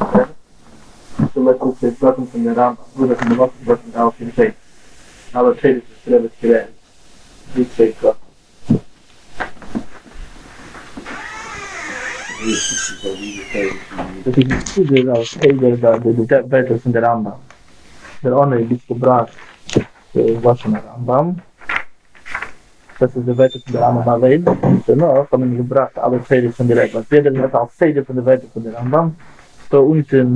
ספר, די לעצטע צוויי פרקים פון די רמב ם, וואס האט אין די וואך געווארט מיט אלע פיר טעג, אלע תורות וואס דער רבי האט גערעדט, די צוויי פרקים. דאס איז מסודר על סדר די ווערטער פון די רמב ם, דער אנהויב איז געבראכט די לשון הרמב ם, דאס איז די ווערטער פון די רמב ם אליין, דערנאך האט מען געבראכט אלע תורות פון די רבי, אז יעדער האט א סדר פון די ווערטער פון די רמב ם, דא אונטן.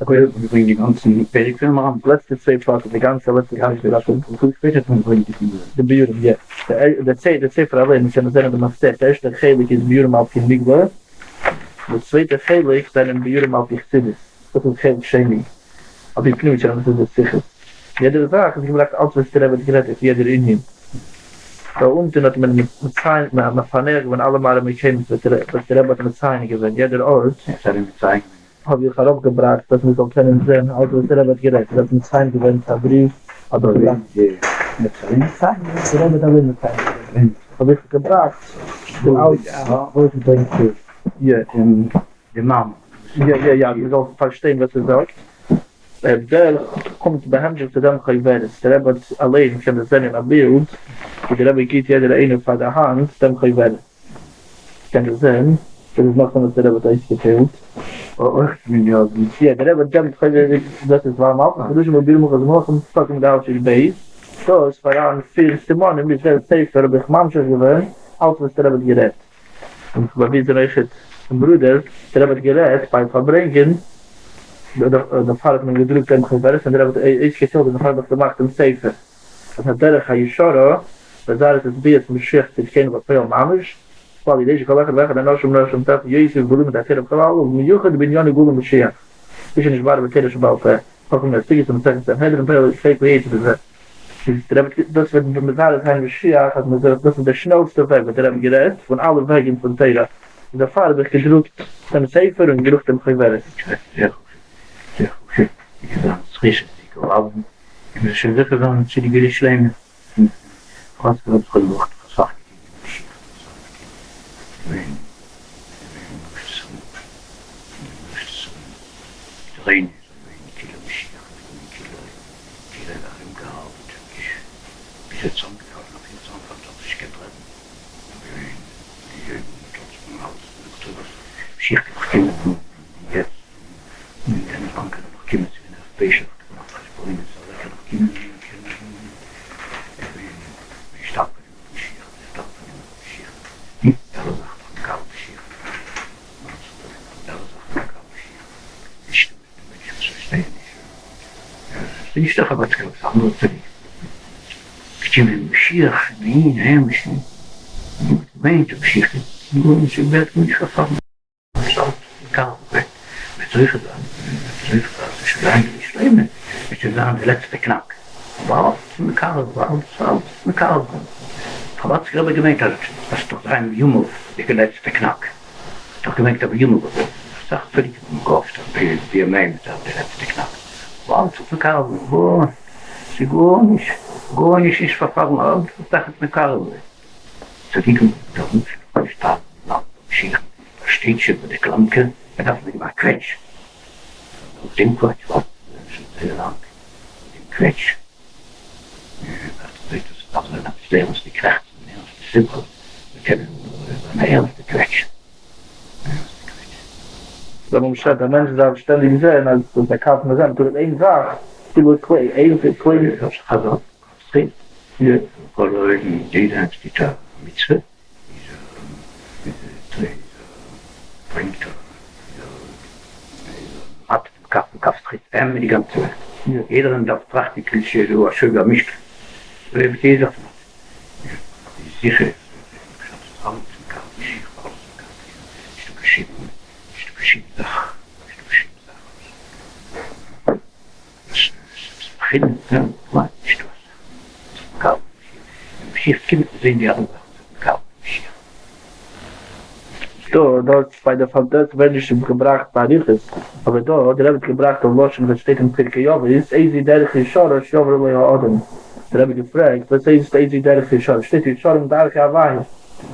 קודם האט מען געברענגט די גאנצן פרק פונעם רמב ם. לעצטע צוויי פרקים, די גאנצע לעצטע צוויי פרקים. און שפעטער האט מען געברענגט די ביאורים. די ביאורים, יא. די ספר אליין, מ'קען עס זען אין די מפתח, די ערשטע חלק איז ביאורים על פי נגלה, די צווייטע חלק זענען ביאורים על פי חסידות, דאס איז חלק שני, על פי פנימיות של המסורת שיחות. יעדער זאך איז געבראכט אלץ וואס דער רבי האט גערעדט אויף יעדער ענין. דא אונטען האט מען מציין מפענח געווען אלע מראה מקומות וואס דער רבי האט מציין געווען יעדער ארט. האב איך אראפגעבראכט אז מען זאל קענען זען אלץ וואס דער רבי האט גערעדט, ער האט מציין געווען צו א בריוו אדער א. דער רבי האט אליין מציין געווען, האב איך געבראכט דעם אלץ. יא יא יא, מען זאל פארשטיין וואס ער זאגט. דער קומט בהמשך צו דעם חוברת, דער רבי האט אליין, מ'קען דאס זען אין א בילד, ווי דער רבי גיבט יעדער איינער פאר די האנט דעם חוברת. מ'קען דאס זען, דאס איז נאכדעם וואס דער רבי האט אויסגעטיילט. יא, דער רבי האט געגעבן די חוברת, דאס איז ווייל מלכות קדושים ובירור מלכות מלכים, פסוקים ד' ש ב, דא איז פאראן פיר סימנים ביז דער ספר האב איך ממשיך געווען אלץ וואס דער רבי האט גערעדט. און כ'האב באוויזען אויכעט דעם ברודער, דער רבי האט גערעדט ביים פארברענגען, דערפאר האט מען געדרוקט דעם חוברת און דער רבי האט אויסגעטיילט און דערפאר האב איך געמאכט דעם ספר, אז הדרך הישרה לזרז את ביאת משיח צדקינו בפועל ממש, ועל ידי שכל אחד ואחד האנשים ונשים טף יוסיף בלימוד התורה בכלל ובמיוחד בענייני גאולה משיח, כפי שנתבאר בתורה שבעל פה, חכם ישיגו מסכת סנהדרין פרק ויצא בזה. איז דער רבי דאס וועט מזרז זיין משיח אז מען זאל דאס איז דער שנעלסטע וועג וואס דער רבי גערעדט פון אלע וועגן פון תורה און דערפאר האב איך געדרוקט דעם ספר און געדרוקט דעם חוברת. זייער חשוב, זייער חשוב, ווי געזאגט זכות איז די גאולה, און מ'זאל שוין זוכה זיין צו די גאולה שלימה, און חזקה רב זכרונו לברכה האט אסאך געטון אין משיח, אסאך געטון, געווען געווען געווען כאילו משיח איז געווען כאילו כאילו ער ארום געארבעט ביז ער איז צוזאמגעפאלן אויף איר צוזאמפאל האט נישט געקענט רעדן און געווען געווען מיט אלס פון האלז און נאך טובות משיח קען נאך קומען פון יעצט און דען לאנג קען ער נאך קומען ס'איז געווען ערב פסח קען נאך חשבונות אלע קען נאך קומען קען געווען שטארק פארנומען מיט משיח שטארק פארנומען מיט משיח נישט אלע זאכן פון קארל משיח אלע זאכן פון קארל משיח נישט די מענטשן וואס פארשטייען נישט. ס'איז נישט דאך אבער עפעס אנדערע צדיקים. געקומען משיח און אהין אהין משיח. געמיינט אז משיח קומט גארנישט און ווערט גארנישט פארפאלן. עס אלץ מקרב געווען. מ'וועט זוכה זיין, מ'וועט זוכה זיין, ס'וועט שוין זיין גאולה שלימה, וועט שוין זיין די לעצטע קנאק. אבער אלץ מקרב, אלץ אלץ מקרב געווען. חבדסקער רבי געמיינט אז עס וועט דאך זיין בימיו די לעצטע קנאק. דאך געמיינט אז בימיו האט אסאך צדיקים האבן געהאפט אז בימיהם וועט זיין די לעצטע קנאק, אבער אלץ האט מקרב געווען, ס'איז גארנישט גארנישט נישט פארפאלן אלץ האט תחת מקרב געווען, צדיקים דארפן נישט שטארבן לאנג פאר משיח'ן, ער שטייט שוין ביי די קלאמקע, ער דארף נאר געבן א קוועטש, אויף דעם קוועטש ווארט מען שוין זייער לאנג, אויף דעם קוועטש ווערט עס דארף זיין עפעס ערנסטע קרעכצן און ערנסטע שמחה, מיר קענען אן ערנסטע קוועטש, אן ערנסטע קוועטש. זיי האבן געשרייבט א מענטש דארף שטענדיג זען אז דאס א קאפ מיר זען טוט איין זאך כאילו קלעי איין קליין מצוה איז ער ברענגט ער האט דעם קאפ און קאפ זכות אים מיט די גאנצע וועלט יעדער איינער דארף טראכטן כאילו ס'איז דא א שוגה משקל אזוי ווי יעדער זאך איז זיכער נישטא קיין שום נישטא קיין שום זאך נישטא קיין שום זאך וואס איז בחינה נישטא אזא זאך משיח קומט זעהן די אלע זאכן זענען מקבל משיח. דא דארט ביי די פאר דארט ווערט נישט געבראכט באריכות, אבער דא האט די רבי געבראכט אויף לשון וואס שטייט אין פרקי אבות, איזו דרך ישרה שיבור לו האדם, די רבי געפרעגט וואס הייסט איזו דרך ישרה, שטייט ישרים דרכי הוויה,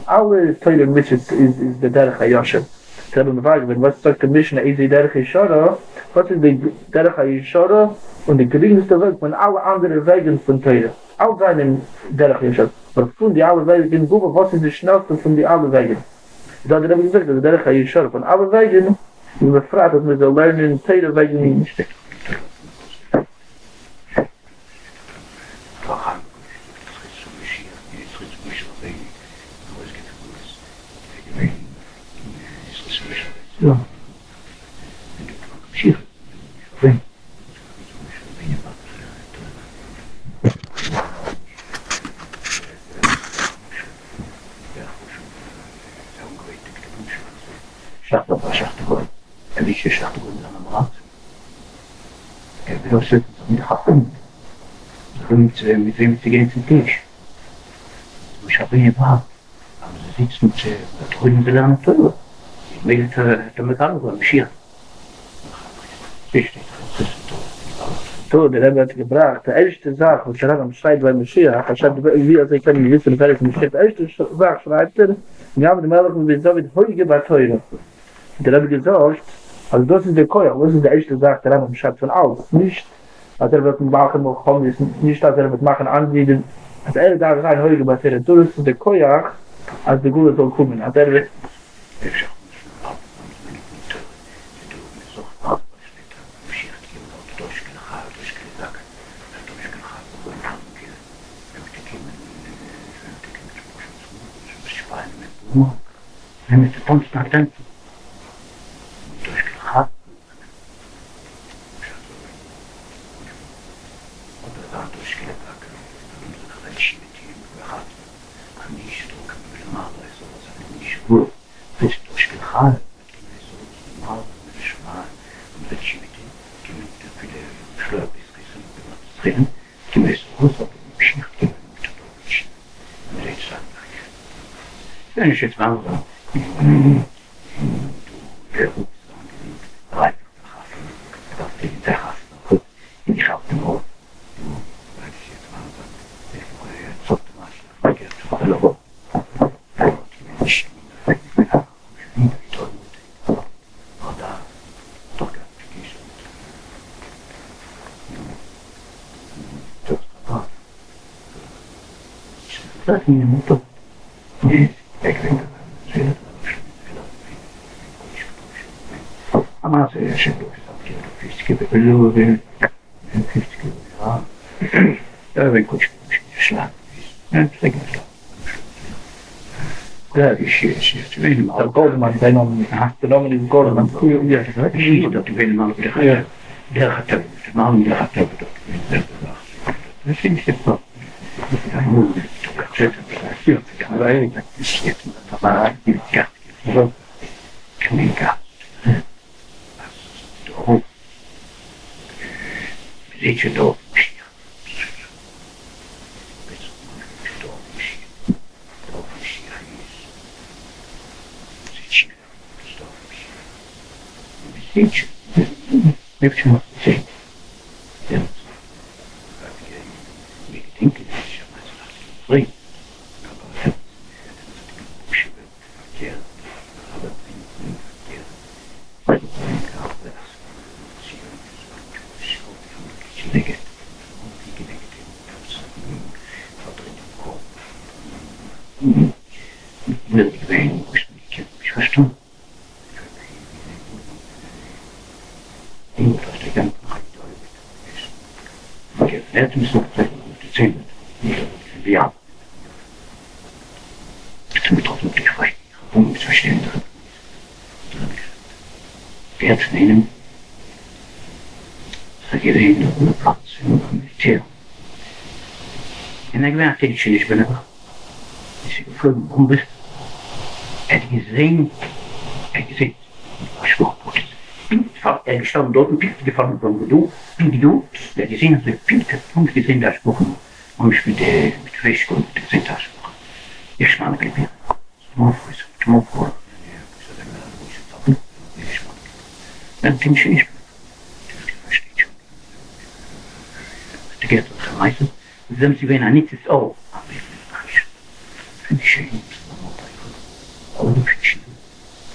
אלע תורה און מצוות איז די דרך הישר, דער רבי מבאר געווען וואס זאגט די משנה איזוהי דרך הישרה, וואס איז די דרך הישרה און די גרינגסטע וועג פון אלע אנדערע וועגן פון תורה, אלץ זענען דרך הישרה, אבער פון די אלע וועגן גופא וואס איז די שנעלסטע פון די אלע וועגן, איז האט דער רבי געזאגט אז די דרך הישרה פון אלע וועגן איז בפרט אז מען זאל לערנען תורה וועגן. ער וויל אויסהיטן זיין חתן, מיט וועם צו גיין צום טיש, משה רבינו ווארט אז מען זאל זיצן צו דער תורה און לערנען תורה, ממילא האט ער מקבל געווען משיח. טא, דער רבי האט געבראכט די ערשטע זאך וואס דער רמב ם שרייבט ביי משיח, ער שרייבט ווי אזוי קען מען וויסן ווער איז משיח, די ערשטע זאך שרייבט ער, יעמוד מלך בבית דוד הוגה בתורה, האט דער רבי געזאגט אז דאס איז די כח, דאס איז די ערשטע זאך דער רמב ם שרייבט פון אלץ, נישט אז ער וועט מאכן מלחמות, נישט אז ער וועט מאכן אנדערע אידן, אז ער דארף זיין הוגה בתורה, דאס איז די כח אז די גאולה זאל קומען, אז ער וועט. אפשר מוז מען האלטן ביים זמנים פון תורה די דא מען זאל האלטן ביי שליטה משיח תהיה לאט דאש כלחר דאש כלזק דאש כלחר בכל מקום ווען מיט די קומען ווען מיט די קומען צום פשוט צום שפייען מיט בלומען ווען מיט די טאנצן א טענצל דאש כלחר אדער דאש כלזק דער גאלדמאן, זיין נאמען, די נאמען איז גאלדמאן.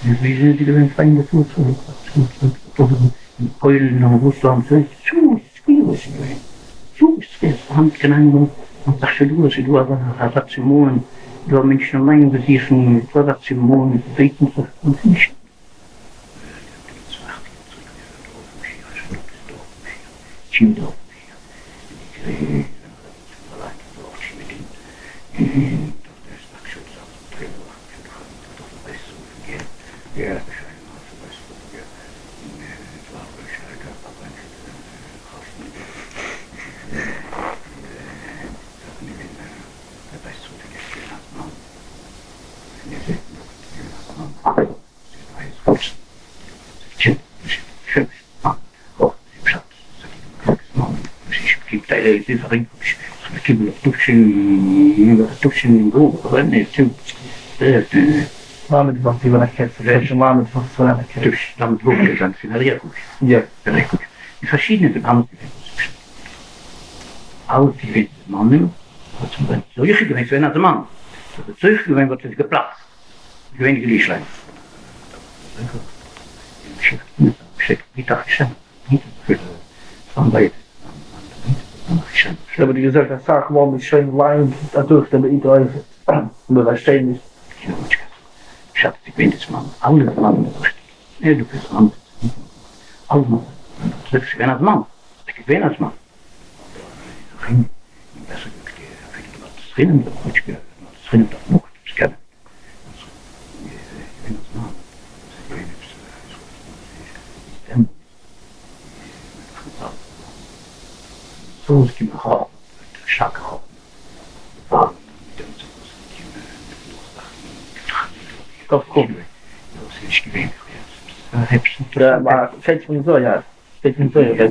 ווי זענען זיי געווען פאר הונדערט יאר צוריק? אין פוילן און רוסלאנד ס'איז צרות צרות איז געווען צרות צרות היינט קיין איין מאל היינט זיך שוין דא עס איז דא אזא צומאלן דא מענטשן אליין וואס זוכן איז דא אזא צומאלן בעטן זיך און ס'איז נישט רבי האט געזאגט אסאך מאל מ'איז שוין לאנג אדורך די בעיטה אויכעט און מ'פארשטייט נישט. שטייט פון זוהר, שטייט פון זוהר.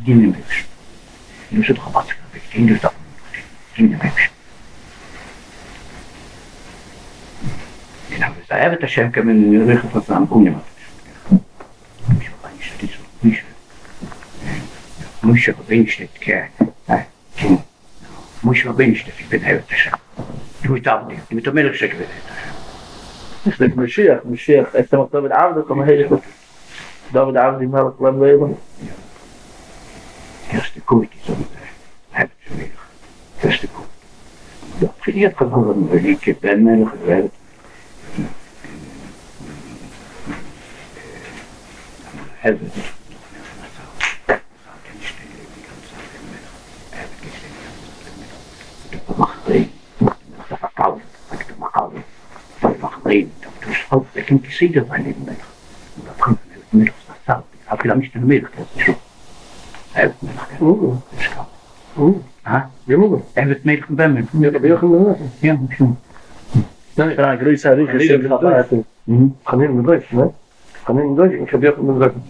דינען דעם אייבערשטן. און דאס איז דאך א מצוה, וועגן דעם דאס דארף מען דאך טון, דינען דעם אייבערשטן. און אז מ'איז א עבד השם קען מען זוכה פון זיין בנים משה רבינו שטייט אין משה משה רבינו שטייט כ ק משה רבינו שטייט איך בין עבד השם דוד עבדי דוד המלך שטייט איך בין עבד השם. עס שטייט משיח משיח את צמח דוד עבדך מהרה דוד עבדי מלך לעם לעולם. ערשטע כבוד איז אבער דער עבד של מלך ערשטע כבוד. דער פריער פארבונדן וועליכע בן מלך ווערט עבד מלך בן מלך. יא, שוין. פאר א גרויסע אריכות אין חבד. חנין בן דוסא, ניין? חנין בן דוסא און רבי יוחנן בן זכאי.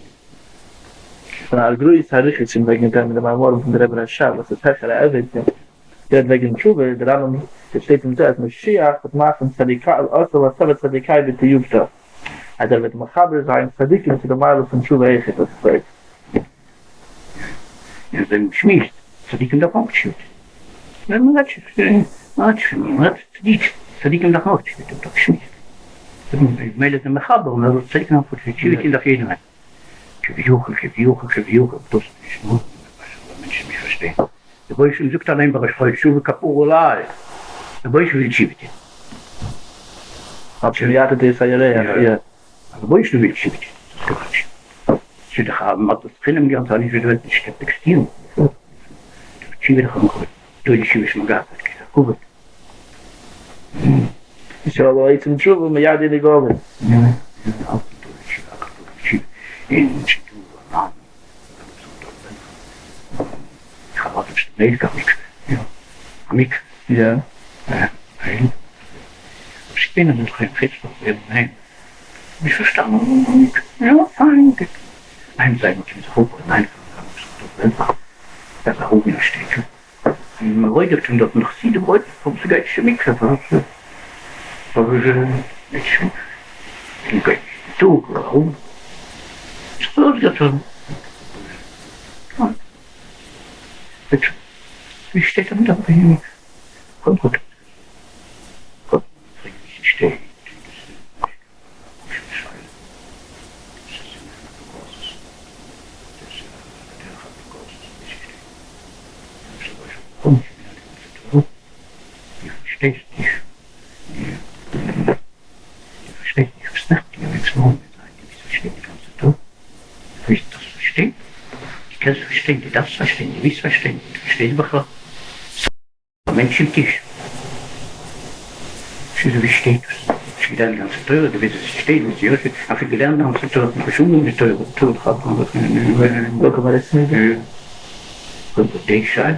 פאר א גרויסע אריכות אין וועגן דעם אין די מאמרים פון די רבי רשב וואס איז העכער א עבד און גערעדט וועגן תשובה, די רמב ם שטייט אין זה אז משיח וועט מאכן צדיקי עשה להצבת צדיקי בתיובתא אז ער וועט מחבר זיין צדיקים צו די מעלה פון תשובה אויכעט דאס איז אויך. און אזוי מען שמועסט, צדיקים דארפן אויך תשובה טון. מען רעדט שוין, מען רעדט שוין, מען רעדט צדיקים, צדיקים דארפן אויך תשובה טון, דארף שמועסן. ממילא איז מען מחבר און אזוי צדיקים דארפן אויך תשובה, תשובה טון דארף יעדער איינער. כביכול, כביכול, כביכול, דאס איז נישט נאר וואס מענטשן נישט פארשטיין. דער רבוש ע זאגט אליין בראש חודש תשובה כפרה עלי, דער רבוש ע וויל תשובה טון. האט שוין ווייטער דאס א ירח, יא. דער רבוש ע וויל תשובה טון, דאס איז גארנישט. ס'איז דאך א מתנת חינם געלט אז נישט וועט די וועלט נישט עקזיסטירן. תשובה דאך אנגעהויבן דא די תשובה שמגעת האט געזאגט כבוד. ישראל העושים תשובה מיד הנה גאלין. יא יא אלץ איז דא די תשובה אגב דא די תשובה אין ס'איז דא א מאן איך האב אלץ נישט קיין מקווה יא א מקווה יא. ניין אבער ס'געווען אזעלכע אין חוץ לארץ ניין נישט פארשטאנען יא פיין גוט איין זייט מען קומט זיך אפ און איין זייט אראפ אין א שטעטל און מען רודפ'ט אים דארט און די חסידים רודפ'ן פארוואס ער גייט נישט אין מקווה פארוואס פארוואס ער גייט נישט אין מקווה און גייט נישט אין טאג ארום זיך אויסגעטון ווי שטייט אז מען דארף גיין אין מקווה קודם כל קודם פרעג ווי ס'שטייט דאס איז נישט קיין פשוטע שאלה, דאס איז אין אפיקורסות, דאס איז א דרך אפיקורסות ווי ס'שטייט דאס איז אויך א קונץ פון א גאנצע תורה, דו פארשטייסט נישט, דו פארשטייסט נישט וואס נעכטן געווען וואס מארגן וועט זיין, דו ווילסט פארשטיין די גאנצע תורה, דו ווילסט דאס פארשטיין, דו קענסט פארשטיין, דו דארפסט פארשטיין, דו ווילסט פארשטיין, דו פארשטייסט בכלל? א מענטש אין טיש. ס'איז ווי שטייט דאס? האסט געלערנט די גאנצע תורה? דו ווייסט וואס ס'שטייט וואס יא שטייט? אפילו געלערנט די גאנצע תורה האט מען נישט אנגעהויבן די תורה תורה דאך האט מען קודם כל די שאלה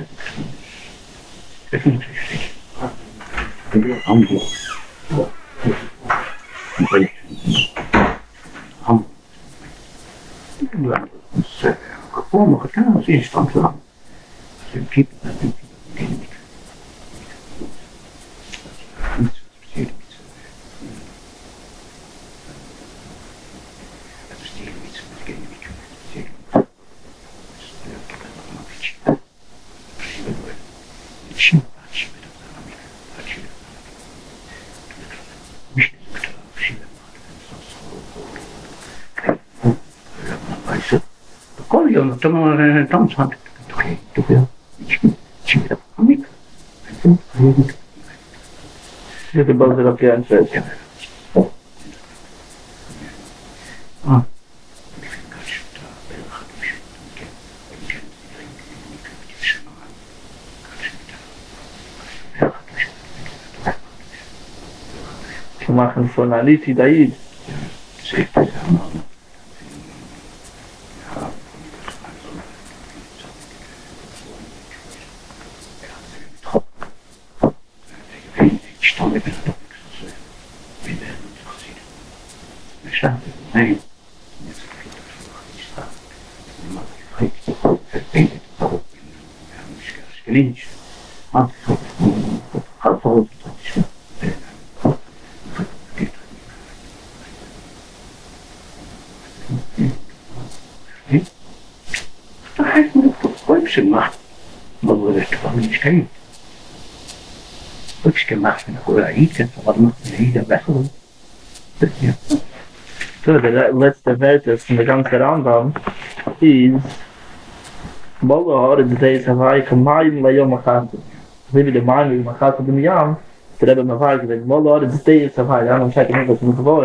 איך ווייס נישט וואס ס'שטייט. די בעלזער האט געענטפערט. צו מאכן פון א ליטי ד א איד. געלינטשט, היינט איז אלעס ארויסגעטוישט. סאו די לעצטע ווערטער פון די גאנצע רמב ם איז מלאה הארץ דעה את הוי' כמים לים מכסים, אזוי ווי די מים איז מכסה דעם ים, האט דער רבי מבאר געווען מלאה הארץ דעה את הוי', די רמב ם שטייט אין הלכות מקוואות,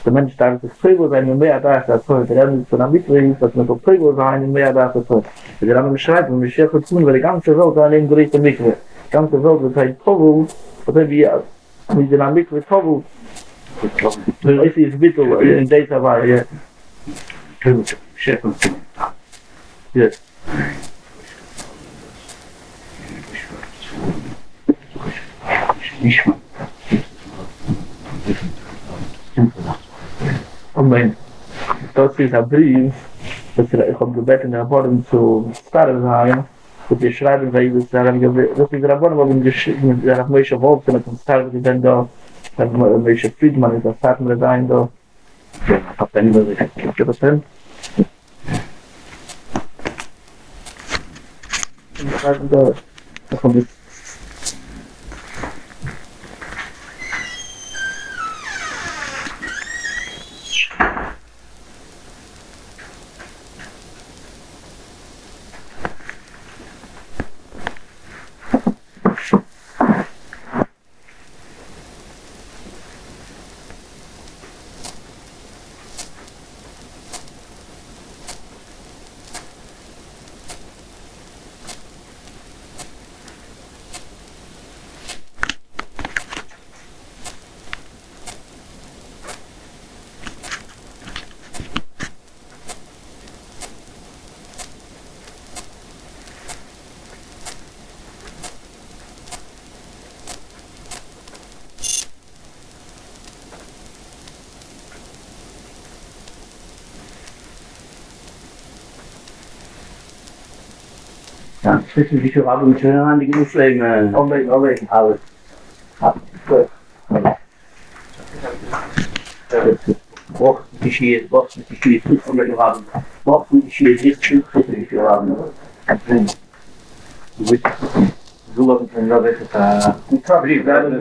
די מענטש דארף זיך טובל זיין אין מי הדעת הטוב, די רמז פון א מקווה איז אז מען זאל טובל זיין אין מי הדעת הטוב, ווי די רמב ם שרייבט ווען משיח וועט קומען וועט די גאנצע וועלט זיין איין גרויסע מקווה, די גאנצע וועלט וועט זיין טבול אזוי ווי מ'איז אין א מקווה טבול, אויס איז ביטול אין דעת הוויה. אמן. דאס איז א בריוו וואס איך האב געבעטן די רבנים צו מצטרף זיין, וואס זיי שרייבן זיי וואס זיי האבן דאס איז די רבנים האבן געשריבן, הרב משה וואלפסאן האט מצטרף געווען דא, הרב משה פרידמאן איז א סאטמארע דיין דא. Ja, wissen Sie schon, aber mit schönen Hand genug אמן אמן. Alles.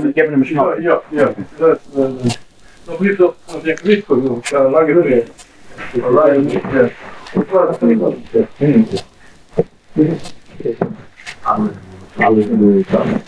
Ik heb hem snel. Ja, ja. Dat, dat brief dat dat ik wist gewoon, ja, lange terug. Ja. Alles goed. Alles.